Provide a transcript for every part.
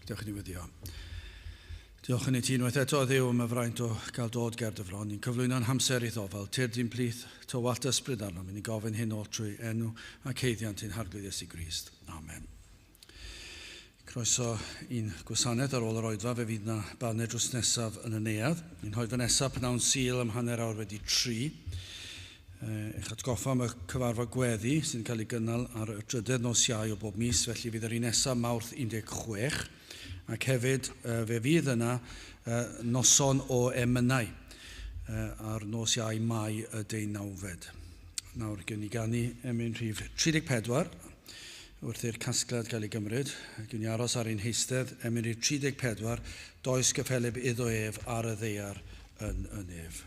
Dewch i ni weddio. Diolch yn i ti unwaith eto, Dduw, am y fraint o gael dod ger dy fron. Ni'n cyflwyno'n hamser i'th ofal. Tyrd i'n plith, tywallt ysbryd arnom. Ni'n gofyn hyn oll trwy enw ac haeddiant ein Harglwydd Iesu Grist. Amen. Croeso i'n gwasanaeth ar ôl yr oedfa, fe fydd na baned drws nesaf yn y neuadd. Ni'n hoedfa nesaf pnawn Sul am 3:30. Eich atgoffa am y cyfarfod gweddi sy'n cael ei gynnal ar y drydedd nos Iau o bob mis, felly fydd yr un nesaf Mawrth 16, ac hefyd fe fydd yna noson o emynau ar nos Iau Mai y deunawfed. Nawr, gewn ni ganu emyn rhif 34 wrth i'r casgliad gael ei gymryd. Gewn ni aros ar ein heistedd, emyn rhif 34, Does gyffelyb iddo ef ar y ddaear yn y nef.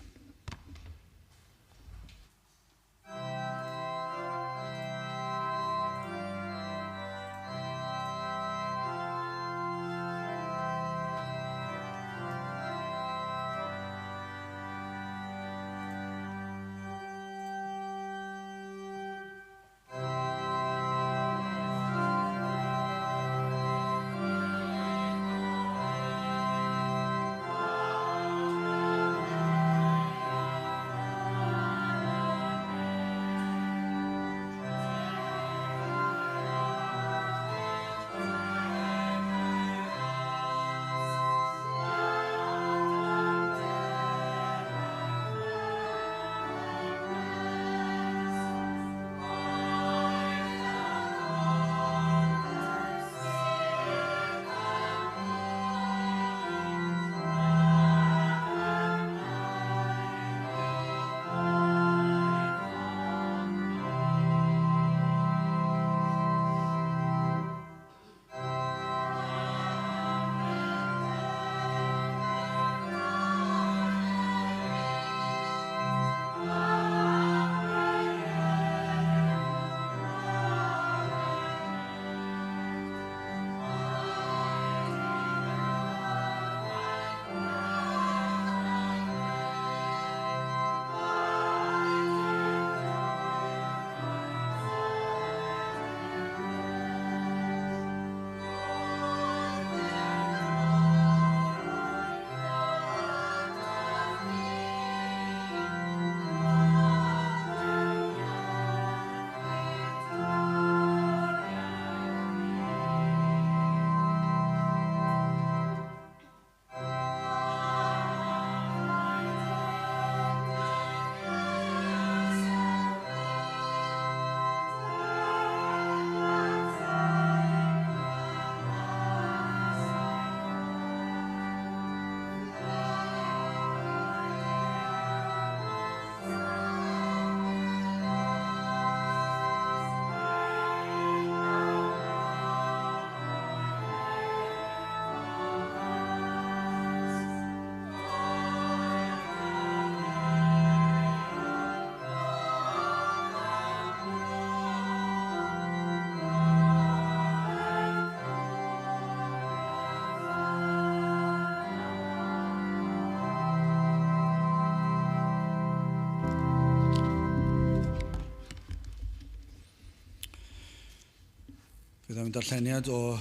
Bydd am darlleniad o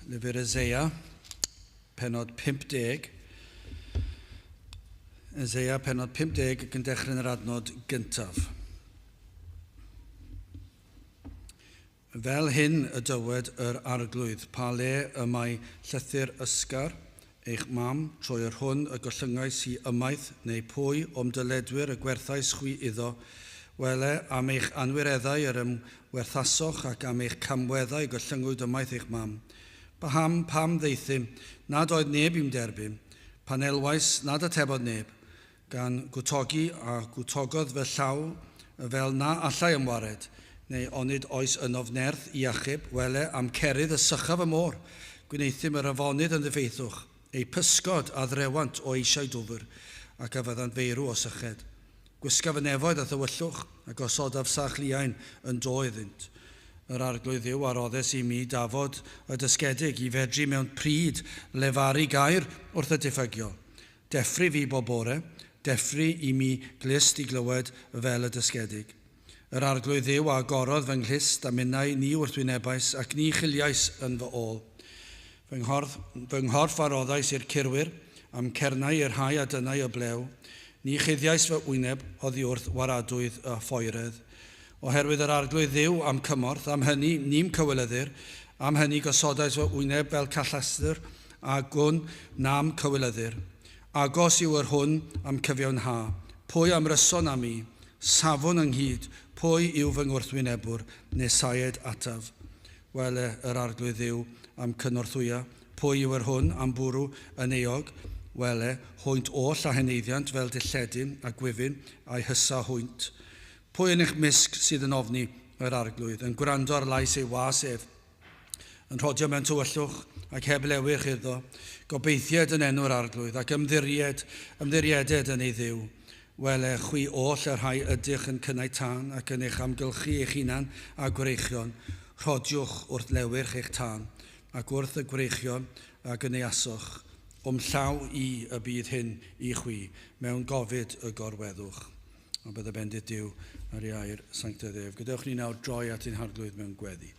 lyfr Eseia, penod 50. Eseia, penod 50, ac yn dechrau yn yr adnod gyntaf. Fel hyn y dywed yr Arglwydd, pa le y mae llythyr ysgar eich mam, trwy yr hwn y gollyngais hi ymaith, neu pwy o'm dyledwyr y gwerthais chwi iddo, wele, am eich anwireddau yr ymwerthasoch ac am eich camweddau gollyngwyd ymaith eich mam. Paham, pam ddaethum, nad oedd neb i'm derbyn, pan elwais, nad atebodd neb, gan gwtogi a gwtogodd fy llaw fel na allai ymwared, neu onid oes ynof nerth i achub, wele, a'm cerydd y sychaf y môr, gwneuthum yr afonydd yn ddiffeithwch, eu pysgod a ddrewant o eisiau dwfr, ac a fyddant feirw o syched. Gwisgaf y nefoedd â thywyllwch, a gosodaf sach liain yn do iddynt. Yr Arglwydd Dduw a roddes i mi dafod y dysgedig, i fedru mewn pryd lefaru gair wrth y diffygiol. Deffry fi bob bore, deffry i mi glust i glywed fel y dysgedig. Yr Arglwydd Dduw a agorodd fy nghlust, a minnau ni wrthwynebais, ac ni chiliais yn fy ôl. Fy nghorff, fy nghorff a roddais i'r curwyr, a'm cernau i'r rhai a dynnai y blew. Ni chuddiais fy wyneb oddi wrth waradwydd a ffoeredd. Oherwydd yr Arglwydd Dduw a'm cymorth, am hynny ni'm cywilyddir, am hynny gosodais fy wyneb fel callastr, a gwn na'm cywilyddir. Agos yw yr hwn a'm cyfiawnha. Pwy a'm ryson â mi? Safwn ynghyd, pwy yw fy ngwrthwynebwr, nesaed ataf? Wele yr Arglwydd Dduw a'm cynorthwya. Pwy yw yr hwn a'm bwrw yn euog? Wele, hwynt oll a heneiddiant fel dilledyn a gwyfyn, a'i hysa hwynt. Pwy yn eich mysg sydd yn ofni yr Arglwydd, yn gwrando ar lais ei was ef, yn rhodio mewn tywyllwch ac heb lewyrch iddo, gobeithied yn enw'r Arglwydd, ac ymddiried, ymddirieded yn ei Dduw. Wele, chwi oll y rhai ydych yn cynnau tân ac yn eich amgylchu eich hunan â gwreichion, rhodiwch wrth lewyrch eich tân, ac wrth y gwreichion a gyneuasoch. O'm llaw i y bydd hyn i chwi, mewn gofid y gorweddwch. A bydde bendith Duw ar ei air sanctaidd ef. Gadewch ni nawr droi at ein Harglwydd mewn gweddi.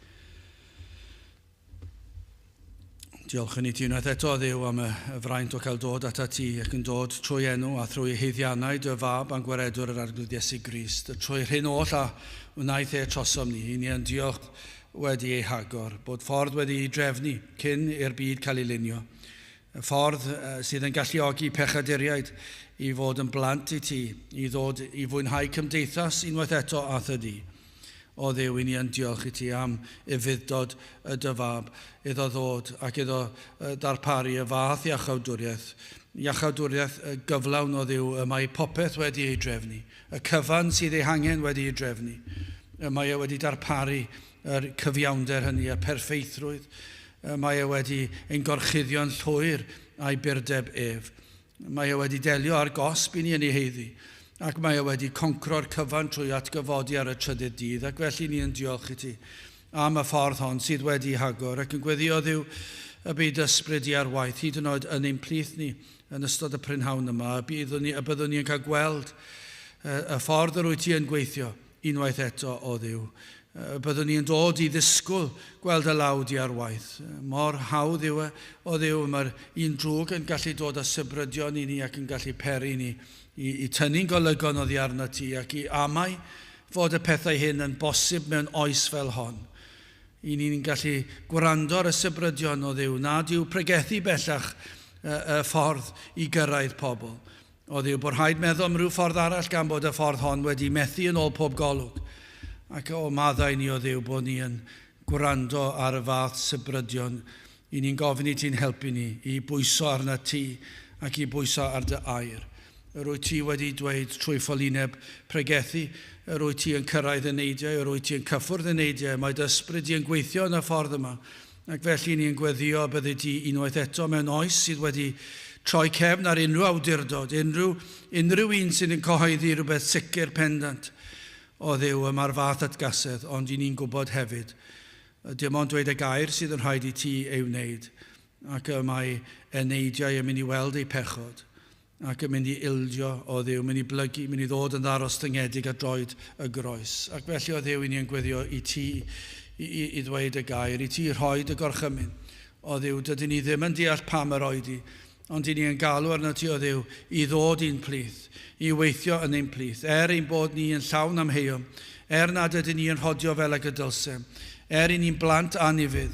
Diolch yn i ti unwaith eto, Dduw, am y fraint o cael dod atat ti ac yn dod trwy enw a thrwy haeddiannau dy fab a'n gwaredwr yr Arglwydd Iesu Grist, trwy'r hyn oll a wnaeth e trosom ni. I ni yn diolch wedi ei hagor, bod ffordd wedi ei drefnu cyn i'r byd cael ei lunio. Y ffordd sydd yn galluogi pechaduriaid i fod yn blant i ti, i ddod i fwynhau cymdeithas unwaith eto â thy di. O Dduw, i ni yn diolch i ti am ufudd-dod y dy fab, iddo ddod ac iddo darparu y fath iachawdwriaeth. Iachawdwriaeth gyflawn o Dduw, y mae popeth wedi ei drefnu, y cyfan sydd ei hangen wedi ei drefnu. Y mae e wedi darparu yr cyfiawnder hynny, y perffeithrwydd. Y mae e wedi ein gorchuddio'n llwyr a'i burdeb ef. Mae e wedi delio â'r gosb i ni yn ei haeddu, ac mae e wedi concro'r cyfan trwy atgyfodi ar y trydydd dydd, ac felly ni yn diolch i ti am y ffordd hon sydd wedi hagor, ac yn gweddio Dduw y bydd ysbryd i ar waith, hyd yn oed yn ein plith ni yn ystod y prynhawn yma, y byddwn ni, y byddwn ni yn cael gweld y ffordd yr wyt ti yn gweithio unwaith eto, o Dduw. Byddwn ni yn dod i ddisgwyl gweld y law di ar waith. Mor hawdd yw e, o Dduw, mae'r un drwg yn gallu dod â sybrydion i ni ac yn gallu peri ni i tynnu'n golygon oddi arno ti ac i amau fod y pethau hyn yn bosib mewn oes fel hon. I ni'n gallu gwrando ar y sybrydion o Dduw, nad yw pregethu bellach y ffordd i gyrraedd pobl. O Dduw, bod rhaid meddwl am ryw ffordd arall gan bod y ffordd hon wedi methu yn ôl pob golwg. Ac o maddau ni o Dduw bod ni yn gwrando ar y fath sybrydion. I ni'n gofyn i ti'n helpu ni i bwyso arna ti ac i bwyso ar dy air. Yr wyt ti wedi dweud trwy ffolineb pregethu, yr wyt ti yn cyrraedd eneidiau, yr wyt ti yn cyffwrdd eneidiau, mae dy ysbryd di yn gweithio yn y ffordd yma. Ac felly ni'n gweddio byddi di unwaith eto mewn oes sydd wedi troi cefn ar unrhyw awdurdod, unrhyw, unrhyw un sydd yn cyhoeddi rhywbeth sicr pendant o Dduw y mae'r fath atgasedd, ond i ni'n gwybod hefyd, dim ond dweud y gair sydd yn rhaid i ti ei wneud, ac y mae eneidiau yn mynd i weld eu pechod, ac yn mynd i ildio o Dduw, mynd i blygu, mynd i ddod yn ddarostyngedig a droed y groes. Ac felly o Dduw, i ni yn gweddio i ti i ddweud y gair, i ti rhoi dy gorchymyn. O Dduw, dydyn ni ddim yn deall pam yr oedi, ond i ni yn galw arno ti o Dduw i ddod i'n plith, i weithio yn ein plith, er ein bod ni yn llawn amheuon, er nad ydyn ni yn rhodio fel ag y dylsem, er i ni'n blant anufudd,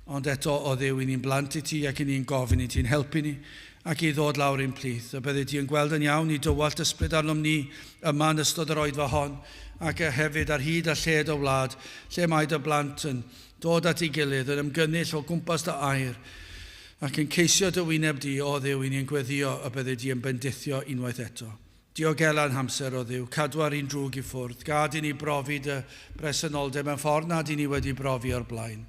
ond eto o Dduw, i ni'n blant i ti ac i ni'n gofyn i ti'n helpu ni ac i ddod lawr i'n plith. Y byddi ti yn gweld yn iawn i dywallt ysbryd arnom ni yma yn ystod yr oedfa hon, ac hefyd ar hyd a lled y wlad, lle mae dy blant yn dod at ei gilydd, yn ymgynnull o gwmpas dy air, ac yn ceisio dy wyneb di, o Dduw, i ni'n gweddio y byddi di yn bendithio unwaith eto. Diogela'n hamser o Dduw, cadw ar un drwg i ffwrdd, gad i ni brofi dy bresenoldeb mewn ffordd nad i ni wedi brofi o'r blaen.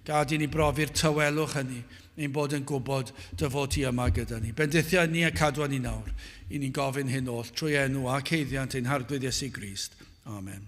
Gad i ni brofi'r tawelwch hynny, ein bod yn gwybod dy fod ti yma gyda ni. Bendithia ni a cadwa ni nawr, i ni'n gofyn hyn oll trwy enw ac haeddiant ein Harglwydd Iesu Grist. Amen.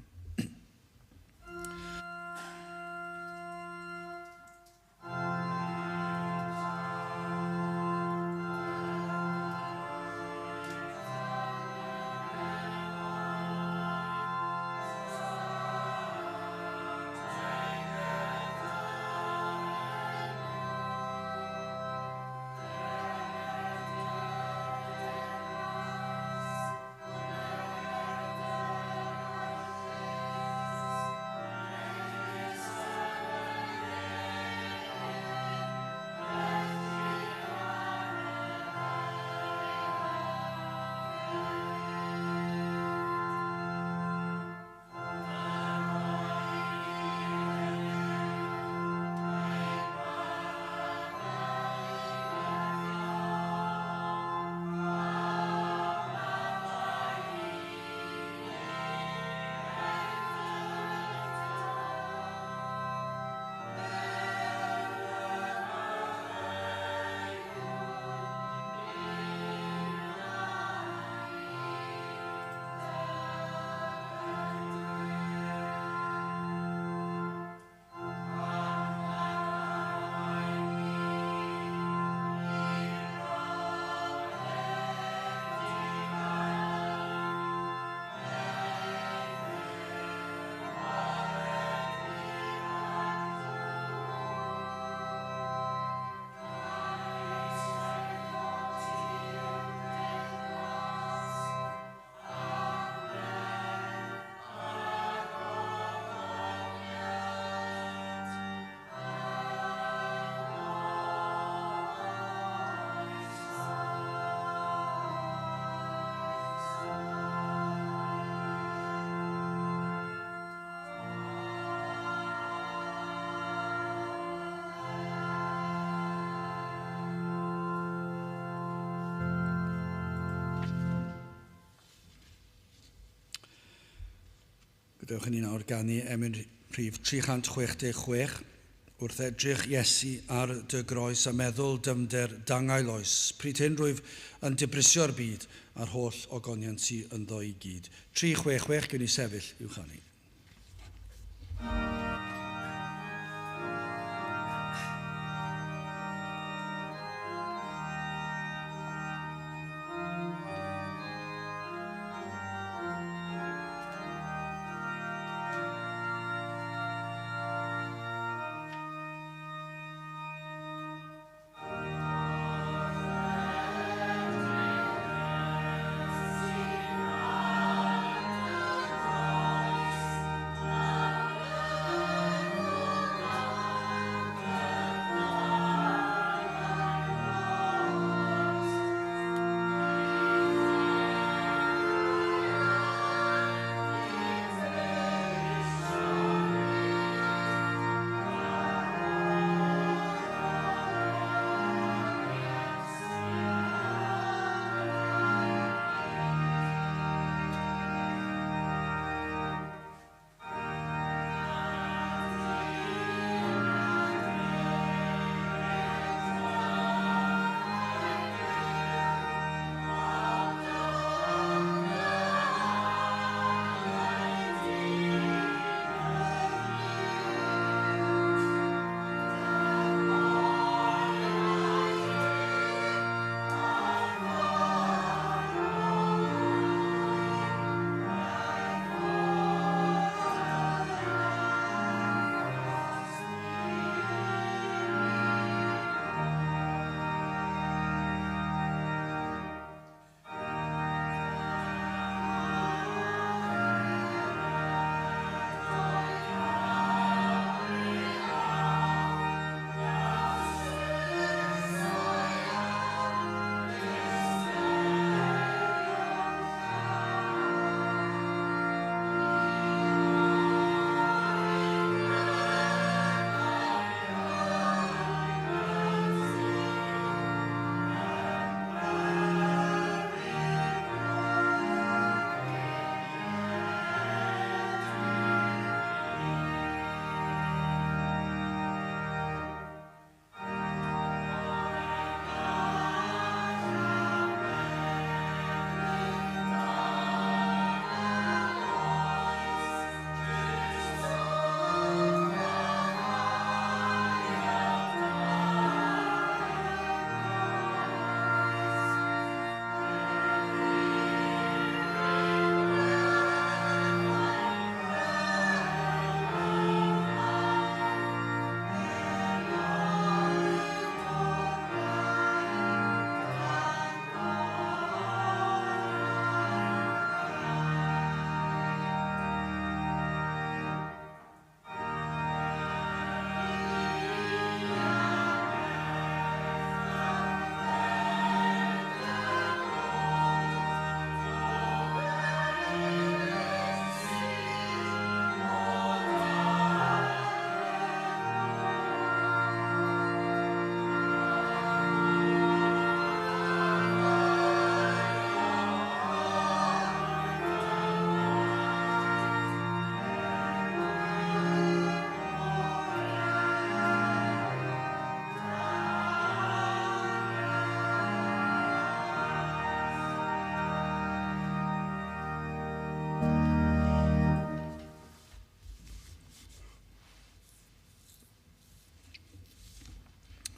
Gadewch i ni nawr ganu emyn rhif 366 wrth edrych Iesu ar dy groes a meddwl dyfnder dangail oes. Pryd hyn rwyf yn dibrisio'r byd a'r holl ogoniant sy ynddo i gyd. 366 gewn ni sefyll i'w chanu.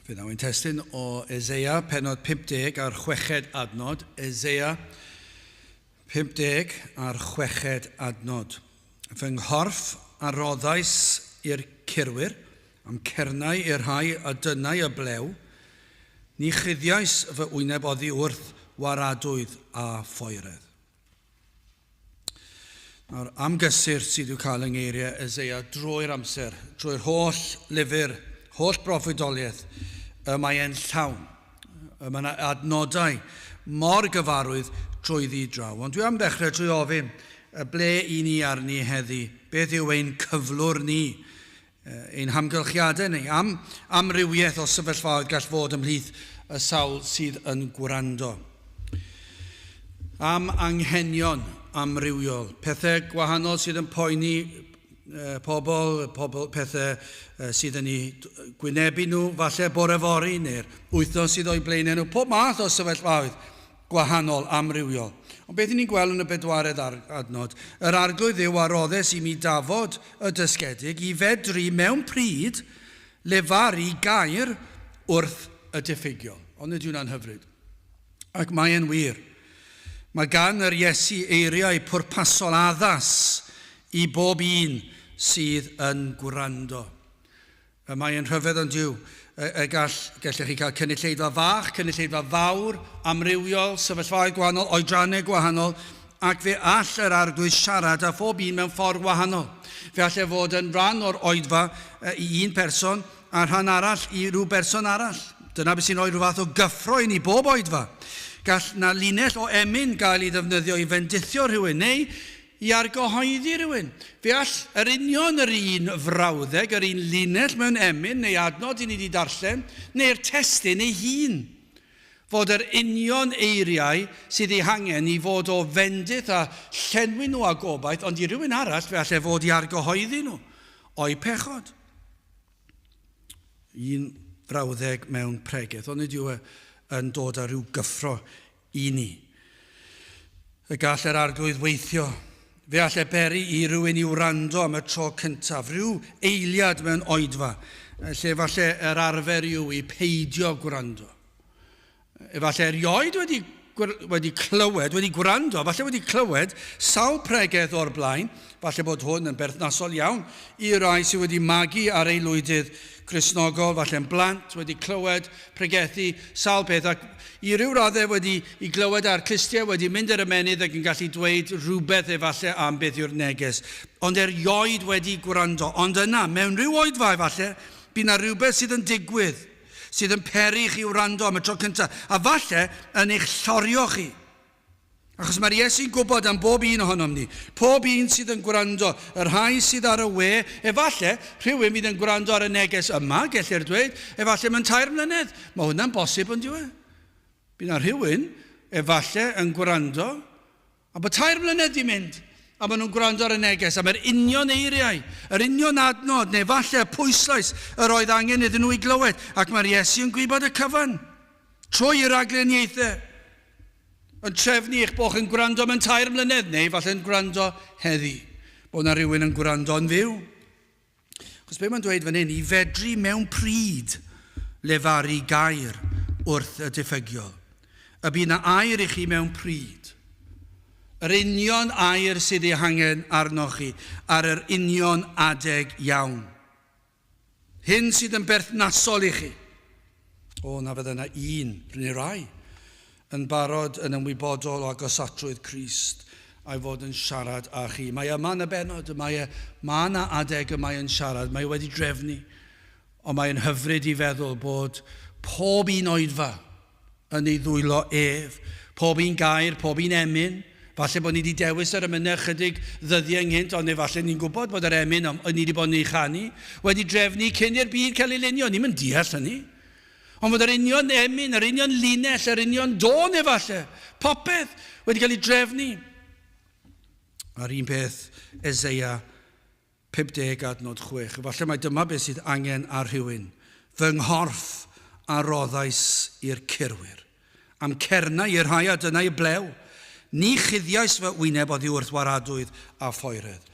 Fe ddaw ein testun o Eseia, penod 50 a'r chweched adnod. Eseia 50 a'r chweched adnod. Fy nghorff a roddais i'r curwyr, a'm cernau i'r rhai a dynnai y blew. Ni chuddiais fy wyneb oddi wrth waradwydd a phoeredd. Nawr, am gysur sydd i'w cael yng ngeiriau Eseia drwy'r amser, drwy'r holl lyfr, holl broffwydoliaeth, y mae e'n llawn. Y mae yna adnodau mor gyfarwydd drwyddi draw. Ond dwi am ddechrau trwy ofyn, ble i ni arni heddi? Beth yw ein cyflwr ni? Ein hamgylchiadau ni? Am amrywiaeth o sefyllfaoedd gall fod ymhlith y sawl sydd yn gwrando. Am anghenion amrywiol. Pethau gwahanol sydd yn poeni pobl, pobl pethau sydd yn eu gwynebu nhw, falle bore fory neu'r wythnos sydd o'u blaenau nhw. Pob math o sefyllfaoedd gwahanol, amrywiol. Ond beth ni'n gweld yn y bedwaredd adnod? Yr arglwydd yw a roddes i mi dafod y dysgedig i fedru mewn pryd lefaru gair wrth y diffygiol. Ond nid yw'n hyfryd. Ac mae'n wir. Mae gan yr Iesu eiriau pwrpasol addas i bob un sydd yn gwrando. Y mae'n rhyfedd ond yw, y, y gall, gallech chi cael cynulleidfa fach, cynulleidfa fawr, amrywiol, sefyllfaoedd gwahanol, oedrannau gwahanol, ac fe all yr arglwydd siarad â phob un mewn ffordd wahanol. Fe all e fod yn rhan o'r oedfa i un person a rhan arall i rhyw berson arall. Dyna beth sy'n rhoi rhyw fath o gyffro i ni bob oedfa. Gall na linell o emyn gael ei ddefnyddio i fendithio rhywun neu i argyhoeddi rhywun. Fe all yr union yr un frawddeg, yr un linell mewn emyn neu adnod i ni wedi darllen, neu'r testun ei hun, fod yr union eiriau sydd eu hangen i fod o fendith a llenwi nhw â gobaith, ond i rywun arall fe all e fod i argyhoeddi nhw o'u pechod. Un frawddeg mewn pregeth, ond nid yw e yn dod â rhyw gyffro i ni. Y gall yr arglwydd weithio. Fe all e beri i rywun i wrando am y tro cyntaf, rhyw eiliad mewn oedfa, lle falle yr arfer yw i peidio gwrando. Efallai erioed wedi, wedi clywed, wedi gwrando, falle wedi clywed sawl pregeth o'r blaen, falle bod hwn yn berthnasol iawn i rai sydd wedi magu ar ei lwydydd Cristnogol, falle'n blant, wedi clywed pregethu sawl peth, ac i ryw raddau wedi i glywed ar clustiau, wedi mynd i'r ymennydd ac yn gallu dweud rhywbeth efallai am beth yw'r neges, ond erioed wedi gwrando. Ond yna, mewn rhyw oedfa efallai, bydd na rhywbeth sydd yn digwydd sydd yn peri i chi wrando am y tro cyntaf, a falle yn eich llorio chi. Achos mae'r Iesu'n gwybod am bob un ohonom ni. Pob un sydd yn gwrando, y rhai sydd ar y we, efallai rhywun fydd yn gwrando ar y neges yma, gellir dweud, efallai mewn 3 mlynedd. Mae hwnna'n bosib ond yw e? Bydd na rhywun, efallai, yn gwrando, a bod 3 mlynedd di mynd, a maen nhw'n gwrando ar y neges, a mae'r union eiriau, yr union adnod, neu falle y pwyslais yr oedd angen iddyn nhw i glywed, ac mae'r Iesu yn gwybod y cyfan, trwy ei ragluniaethau. Yn trefnu eich bod chi'n gwrando mewn 3 mlynedd, neu falle yn gwrando heddi. Bod na rhywun yn gwrando yn fyw. Achos be mae'n dweud fan hyn, i fedru mewn pryd lefaru gair wrth y diffygiol. Y bydd na air i chi mewn pryd. Yr union air sydd ei hangen arnoch chi ar yr union adeg iawn. Hyn sydd yn berthnasol i chi. O, na fydda yna un, neu rai, yn barod yn ymwybodol o agosatrwydd Crist a'i fod yn siarad â chi. Mae yma yn y bennod, mae e, mae yna adeg y mae yn siarad, mae wedi drefnu, ond mae'n hyfryd i feddwl bod pob un oedfa yn ei ddwylo ef. Pob un gair, pob un emyn. Falle bod ni wedi dewis yr emynau ychydig ddyddiau ynghynt, ond efallai ni'n gwybod bod yr emyn ni wedi bod yn ei chanu wedi drefnu cyn i'r byd cael ei lunio. Ni'n mynd deall hynny. Ond fod yr union emyn, yr union linell, yr union dôn efallai, popeth wedi cael ei drefnu. A'r un peth, Eseia 50 adnod 6. Efallai mai dyma beth sydd angen ar rhywun. Fy nghorff a roddais i'r curwyr, a'm cernau i'r rhai a dynnai y blew. Ni chuddiais fy wyneb oddi wrth waradwydd a phoeredd.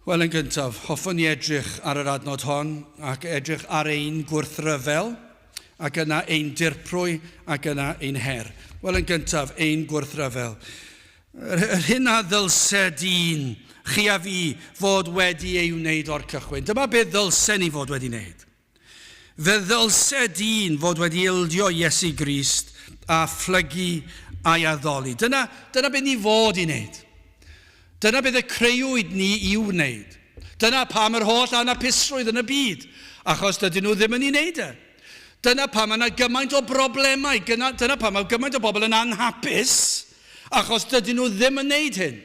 Wel, yn gyntaf, hoffwn i edrych ar yr adnod hon ac edrych ar ein gwrthryfel, ac yna ein dirprwy, ac yna ein her. Wel, yn gyntaf, ein gwrthryfel. Yr hyn a ddylse dyn, chi a fi, fod wedi ei wneud o'r cychwyn. Dyma beth ddylse ni fod wedi wneud. Fe ddylse dyn fod wedi ildio Iesu Grist a phlygu a'i addoli. Dyna, dyna beth ni fod i wneud. Dyna beth y creuwyd ni i'w wneud. Dyna pam yr holl anapusrwydd yn y byd, achos dydyn nhw ddim yn ei wneud e. Dyna pam mae yna gymaint o broblemau, dyna pam mae gymaint o bobl yn anhapus, achos dydyn nhw ddim yn wneud hyn.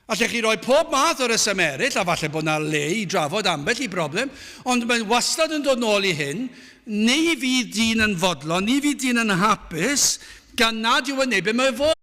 Allech chi roi pob math o resymau eraill, a falle bod yna le i drafod ambell i broblem, ond mae'n wastad yn dod nôl i hyn, ni fydd dyn yn fodlon, ni fydd dyn yn hapus, gan nad yw yn wneud beth mae fod.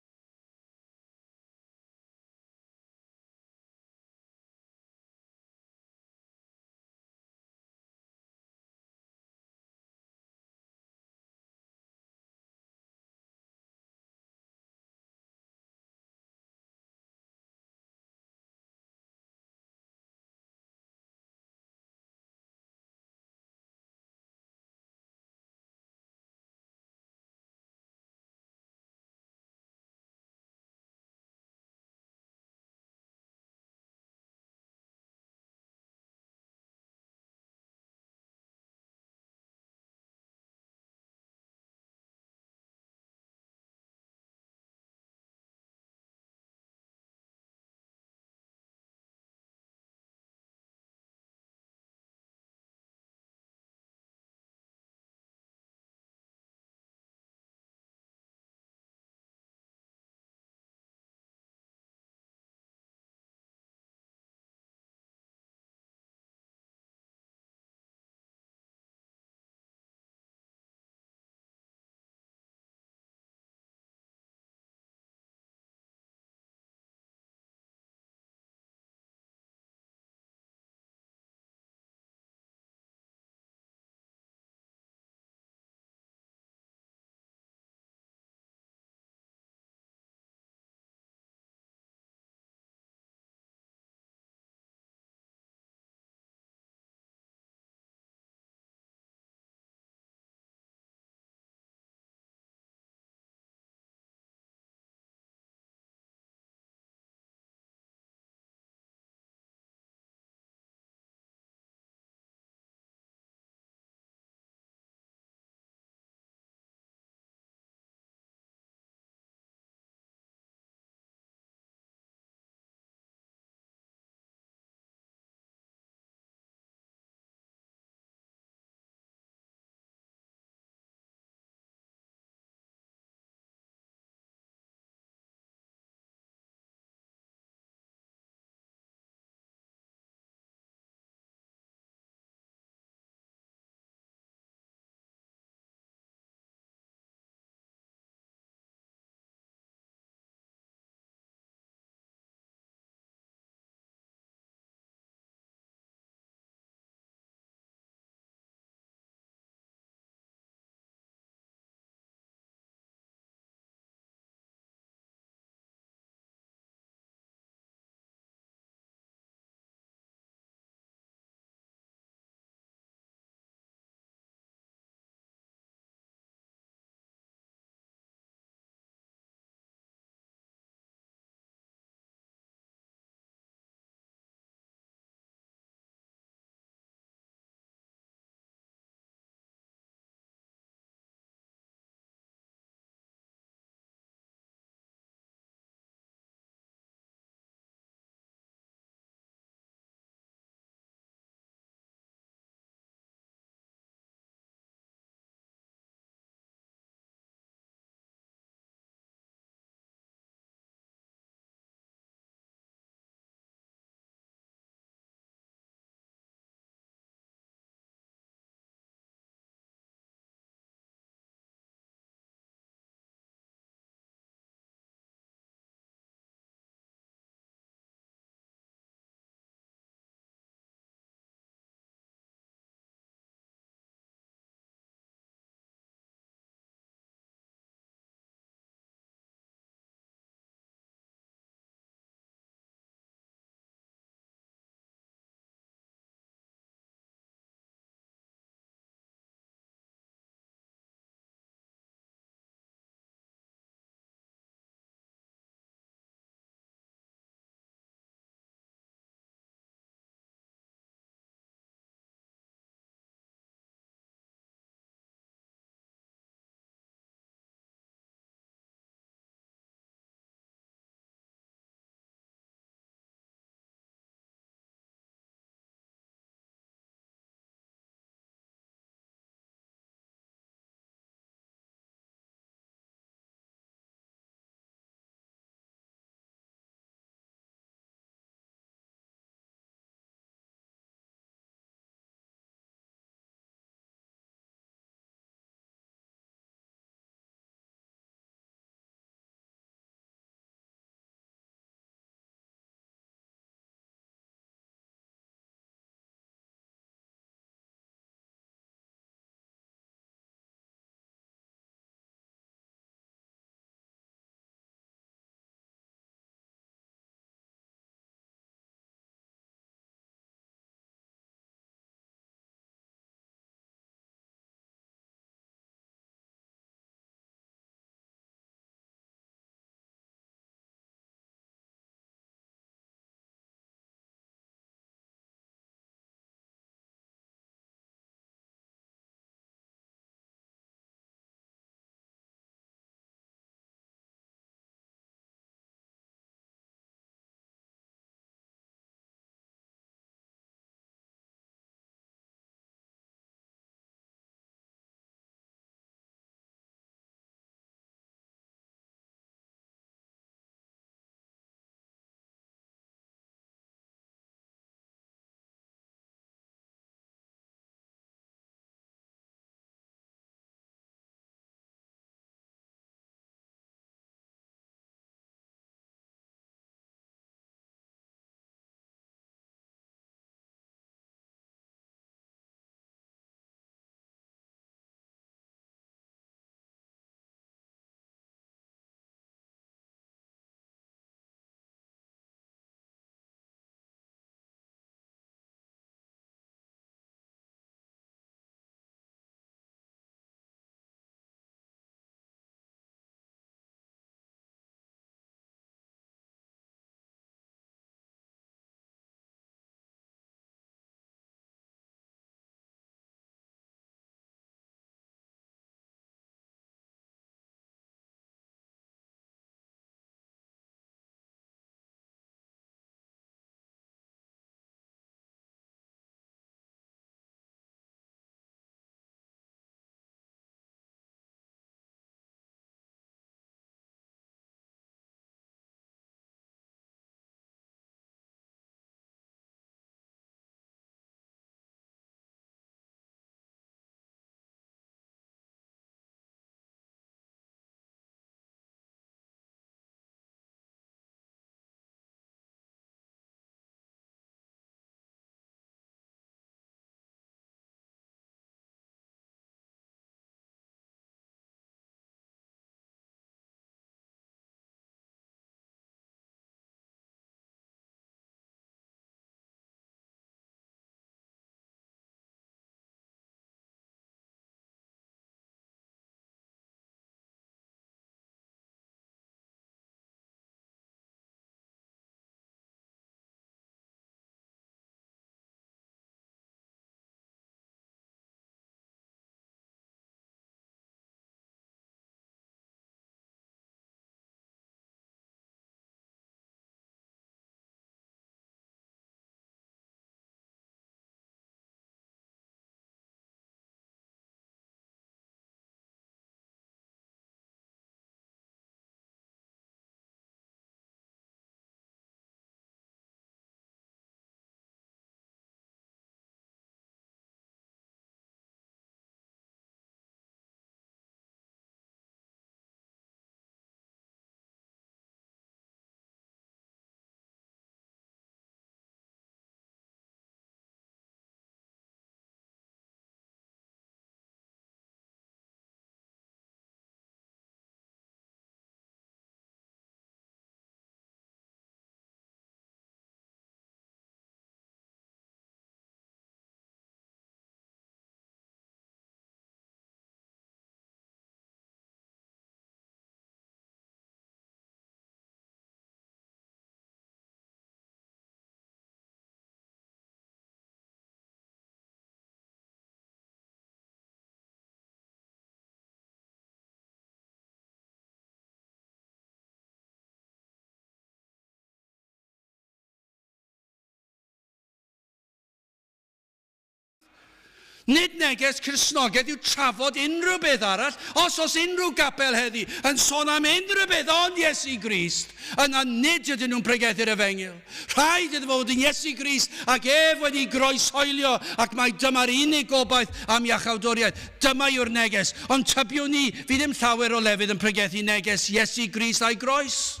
Nid neges Cristnogaeth yw trafod unrhyw beth arall. Os oes unrhyw gapel heddi yn sôn am unrhyw beth ond Iesu Grist, yna nid ydyn nhw'n pregethu'r efengyl. Rhaid iddo fod yn Iesu Grist ac ef wedi groeshoelio ac mai dyma'r unig gobaith am iachawdwriaeth. Dyma yw'r neges. Ond tybiwn i, fydd ddim llawer o lefydd yn pregethu neges Iesu Grist a'i groes.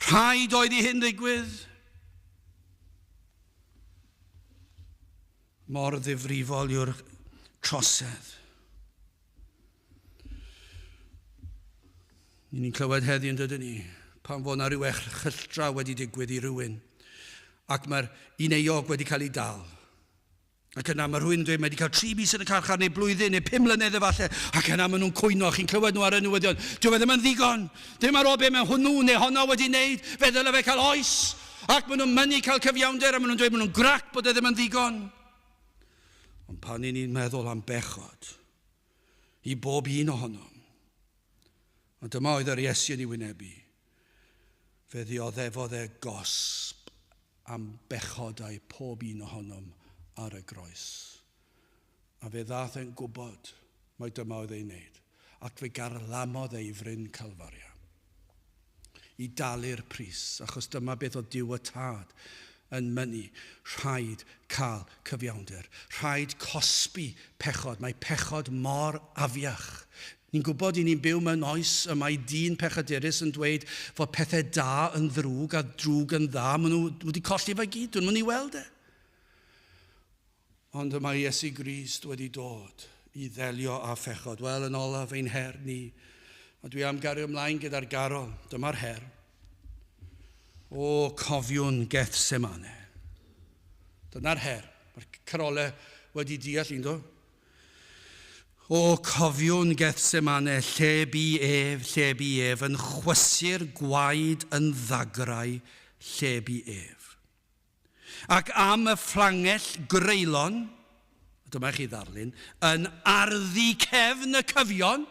Rhaid oedd i hyn ddigwydd. Mor ddifrifol yw'r trosedd. Ni'n ni'n clywed heddi yn dydyn ni, pan fod yna rhyw erchylltra wedi digwydd i rywun, ac mae'r un euog wedi cael ei dal. Ac yna mae rhywun yn dweud mae wedi cael 3 mis yn y carchar neu blwyddyn neu 5 mlynedd efallai. Ac yna maen nhw'n cwyno, chi'n clywed nhw ar y newyddion. Dyw e ddim yn ddigon. Dim ar ôl be mae hwnnw neu honno wedi wneud, fe ddyle fe cael oes. Ac maen nhw'n mynnu cael cyfiawnder a maen nhw'n dweud maen nhw'n grac bod e ddim yn ddigon. Ond pan i ni'n meddwl am bechod, i bob un ohonom, a dyma oedd yr Iesu yn ei wynebu, fe ddioddefodd e gosb am bechodau pob un ohonom ar y groes. A fe ddaeth e'n gwybod mai dyma oedd ei wneud, ac fe garlamodd e i fryn Calfaria i dalu'r pris, achos dyma beth oedd Duw y Tad yn mynnu, rhaid cael cyfiawnder, rhaid cosbi pechod, mae pechod mor afiach. Ni'n gwybod i ni'n byw mewn oes y mae dyn pechadurus yn dweud fod pethau da yn ddrwg a drwg yn dda. Maen nhw wedi colli fe gyd, dyn nhw'n ei weld e. Ond y mae Iesu Grist wedi dod i ddelio â phechod. Wel, yn olaf, ein her ni. A dwi am gario ymlaen gyda'r garol. Dyma'r her. O, cofiwn Gethsemane. Dyna'r her. Mae'r carolau wedi deall un, do? O, cofiwn Gethsemane, lle bu ef, lle bu ef, yn chwysu'r gwaed yn ddagrau, lle bu ef. Ac am y fflangell greulon, dyma i chi ddarlun, yn arddu cefn y cyfion,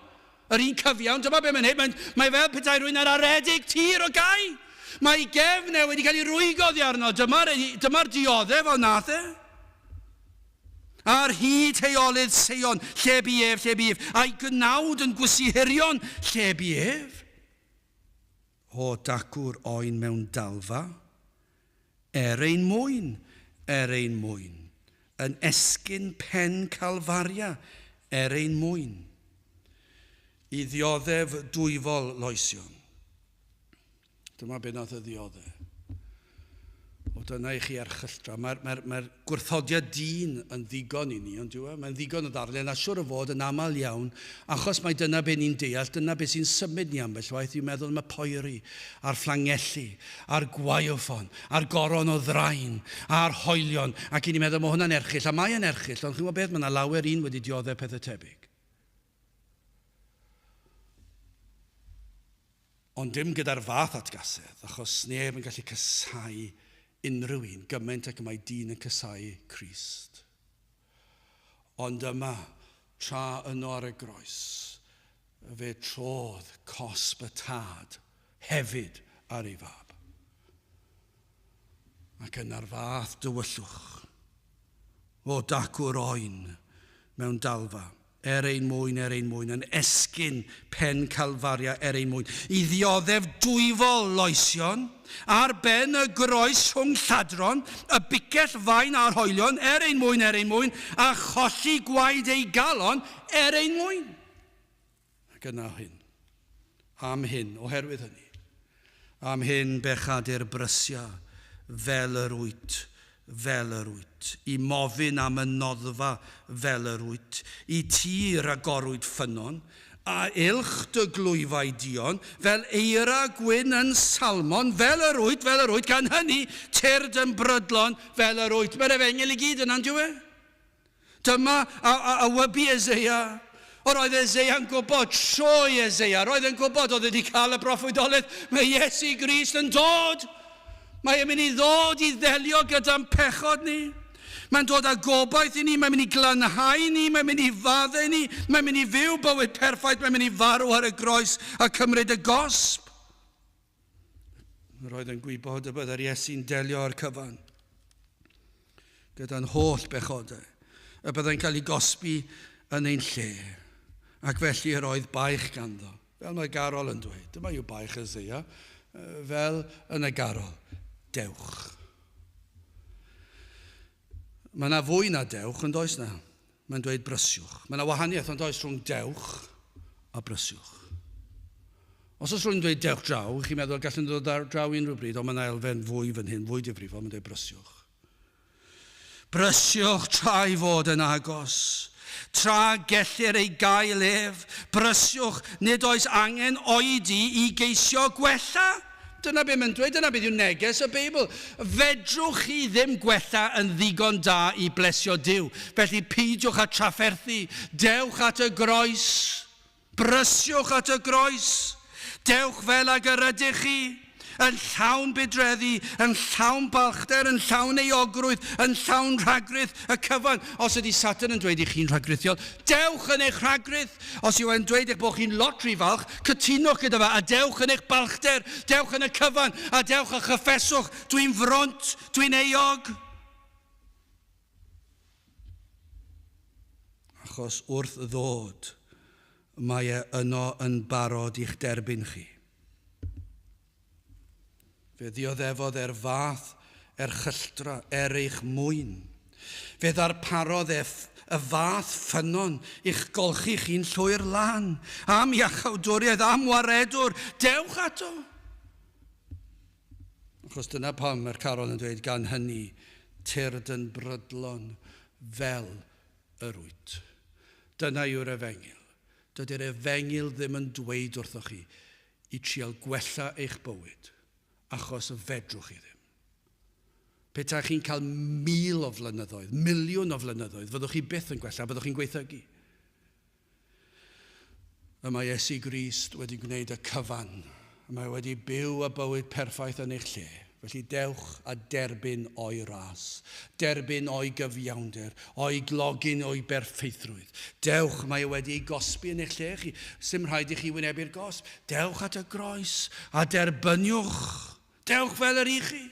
yr un cyfiawn, dyma be mae'n neud, mae'n, mae fel petai rhywun ar aredig tir o gau. Mae ei gefn e wedi cael ei rwygo oddi arno, dyma'r, dyma'r dioddef o nath e. Ar hyd heolydd Seion, lle bu ef, lle bu ef, a'i gnawd yn gwysu hirion, lle bu ef. O dacw'r oen mewn dalfa, er ein mwyn, er ein mwyn, yn esgyn pen Calfaria, er ein mwyn, i ddioddef dwyfol loesion. Dyma be nath y ddiodde. O dyna i chi erchylltra. Mae'r mae, mae gwrthodiad dyn yn ddigon i ni, ond yw e? Mae'n ddigon o ddarllen, a siwr o fod yn aml iawn, achos mae dyna be ni'n deall, dyna be sy'n symud ni ambell waith, i'w meddwl am y poeri, a'r fflangellu, a'r gwaywffon, a'r goron o ddrain, a'r hoelion, ac i ni'n meddwl, mae hwnna'n erchyll, a mae yn erchyll, ond chi'n gwybod beth, mae yna lawer un wedi dioddef pethau tebyg. Ond dim gyda'r fath atgasedd, achos sneb yn gallu casáu unrhyw un gymaint ag y mae dyn yn casáu Crist. Ond yma, tra yno ar y groes, fe trodd cosb y tad hefyd ar ei fab. Ac yna'r fath dywyllwch, o dacw'r oen mewn dalfa, er ein mwyn, er ein mwyn, yn esgyn pen Calfaria er ein mwyn, i ddioddef dwyfol loesion, ar ben y groes rhwng lladron, y bicell fain a'r hoelion, er ein mwyn, er ein mwyn, a cholli gwaed ei galon, er ein mwyn. Ac yna hyn, am hyn, oherwydd hynny, am hyn bechadur brysia fel yr wyt, fel yr wyt, i mofyn am y noddfa fel yr wyt, i ti ragorwyd ffynnon, a ylch dy glwyfau duon, fel eira gwyn yn salmon, fel yr wyt, fel yr wyt, gan hynny, tyrd yn brydlon, fel yr wyt. Mae'r efengyl i gyd yna'n dyw e? Dyma a, a, a wybu Eseia. Yr oedd Eseia'n gwybod, trwy Eseia, roedd yn gwybod oedd wedi cael y broffwydoliaeth, mae Iesu Grist yn dod. Mae e'n mynd i ddod i ddelio gyda'n pechod ni. Mae'n dod â gobaith i ni, mae'n mynd i glanhau ni, mae'n mynd i faddau ni, mae'n mynd i fyw bywyd perffaith, mae'n mynd i farw ar y groes a cymryd y gosb. Roedd yn gwybod y byddai'r Iesu'n delio â'r cyfan. gyda'n holl bechodau, y byddai'n cael ei gosbi yn ein lle, ac felly yr oedd baich ganddo. Fel mae Garol yn dweud, dyma yw baich Eseia, fel yn y Garol, dewch. Mae yna fwy na dewch, yn does na? Mae'n dweud brysiwch. Mae yna wahaniaeth yn does rhwng dewch a brysiwch. Os oes rhywun yn dweud dewch draw, chi'n meddwl gallwn ddod ar draw unrhyw bryd, ond mae yna elfen fwy fan hyn, fwy difrifol, mae'n dweud brysiwch. Brysiwch tra ei fod yn agos. Tra gellir ei gael ef, brysiwch, nid oes angen oedi i geisio gwella. Dyna beth mae'n dweud, dyna beth yw neges y Beibl. Fedrwch chi ddim gwella yn ddigon da i blesio Duw. Felly peidiwch â trafferthu, dewch at y groes. Brysiwch at y groes. Dewch fel ag yr ydych chi, yn llawn budreddi, yn llawn balchder, yn llawn euogrwydd, yn llawn rhagrith, y cyfan. Os ydy Satan yn dweud i chi'n rhagrithiol, dewch yn eich rhagrith. Os yw e'n dweud eich bod chi'n lot rhy falch, cytunwch gyda fe a dewch yn eich balchder, dewch yn y cyfan, a dewch a chyffeswch, dwi'n front, dwi'n euog. Achos wrth ddod, mae e yno yn barod i'ch derbyn chi. Fe ddioddefodd e'r fath erchylltra er eich mwyn. Fe ddarparodd e y fath ffynnon i'ch golchi chi'n llwyr lan. Am iachawdwriaeth, am waredwr, dewch ato! Achos dyna pam mae'r carol yn dweud gan hynny, tyrd yn brydlon fel yr wyt. Dyna yw'r efengyl. Dydy'r efengyl ddim yn dweud wrthoch chi i trial gwella eich bywyd, achos fedrwch chi ddim. Petai chi'n cael 1,000 o flynyddoedd, 1,000,000 o flynyddoedd, fyddwch chi byth yn gwella, byddwch chi'n gwaethygu. Y mae Iesu Grist wedi gwneud y cyfan. Y mae wedi byw y bywyd perffaith yn eich lle. Felly dewch a derbyn o'i ras, derbyn o'i gyfiawnder, o'i glogyn, o'i berffeithrwydd. Dewch, mae e wedi ei gosbi yn eich lle chi. Sdim rhaid i chi wynebu'r gosb. Dewch at y groes a derbyniwch. Dewch fel yr i chi,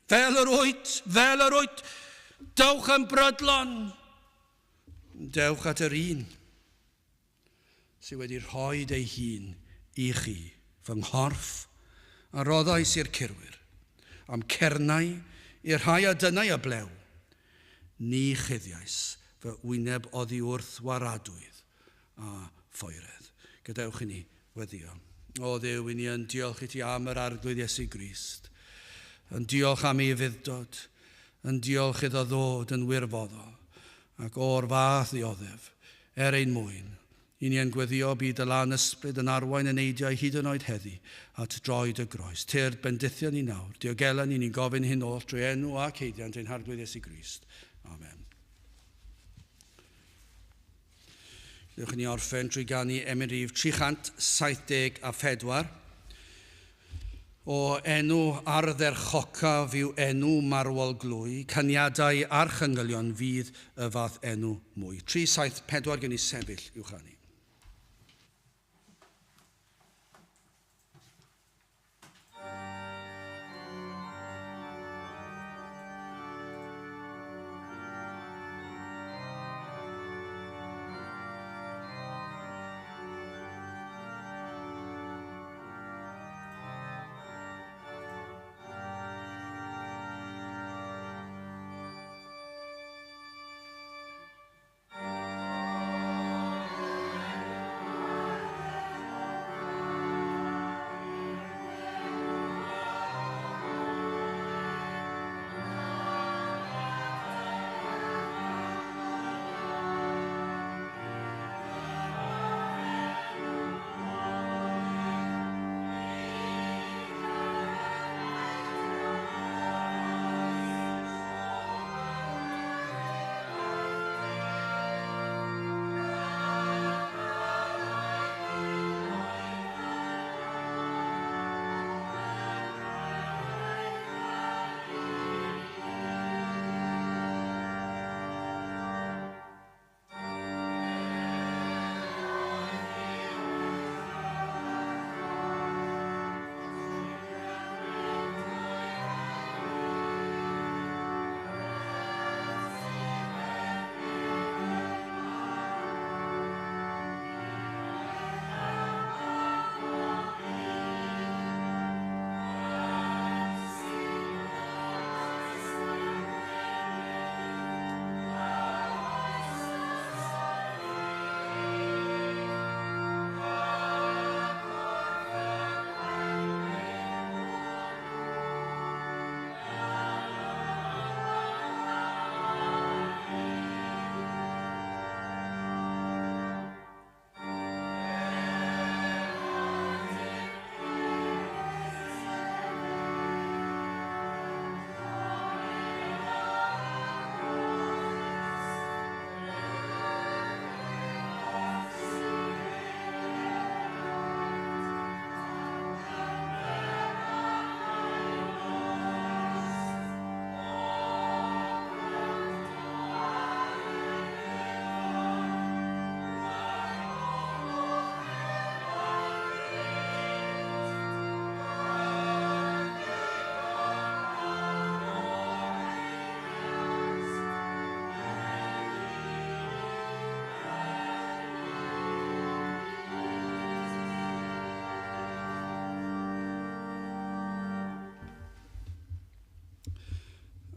fel yr wyt, fel yr wyt. Dewch yn brydlon. Dewch at yr un sydd wedi rhoi ei hun i chi, fy nghorff a roddais i'r curwyr, a'm cernau i'r rhai a dynnai y blew. Ni chuddiais fy wyneb oddi wrth waradwydd a phoeredd. Gadewch i ni weddïo. O Dduw, i ni yn diolch i ti am yr Arglwydd Iesu Grist, yn diolch am ei ufudd-dod, yn diolch iddo ddod yn wirfoddol, ac o'r fath ddioddef, er ein mwyn. I ni yn gweddio byd y lân ysbryd yn arwain yn eidiau hyd yn oed heddi at droed y groes. Tyrd, bendithia ni nawr, diogela ni, ni'n gofyn hyn oll drwy enw ac heidiant ein Harglwydd Iesu Grist. Amen. Dewch i ni orffen trwy ganu emyn rhif 374. O enw ardderchocaf yw enw marwol glwy, caniadau archangylion fydd y fath enw mwy. 374 gen i sefyll i'w chanu.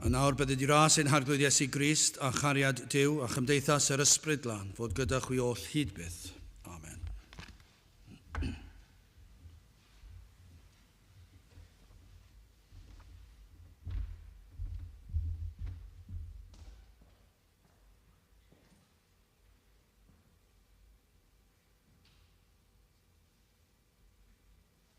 A nawr bydded i ras ein Harglwydd Iesu Grist a chariad Duw a chymdeithas yr Ysbryd Glân fod gyda chwi oll hyd byth.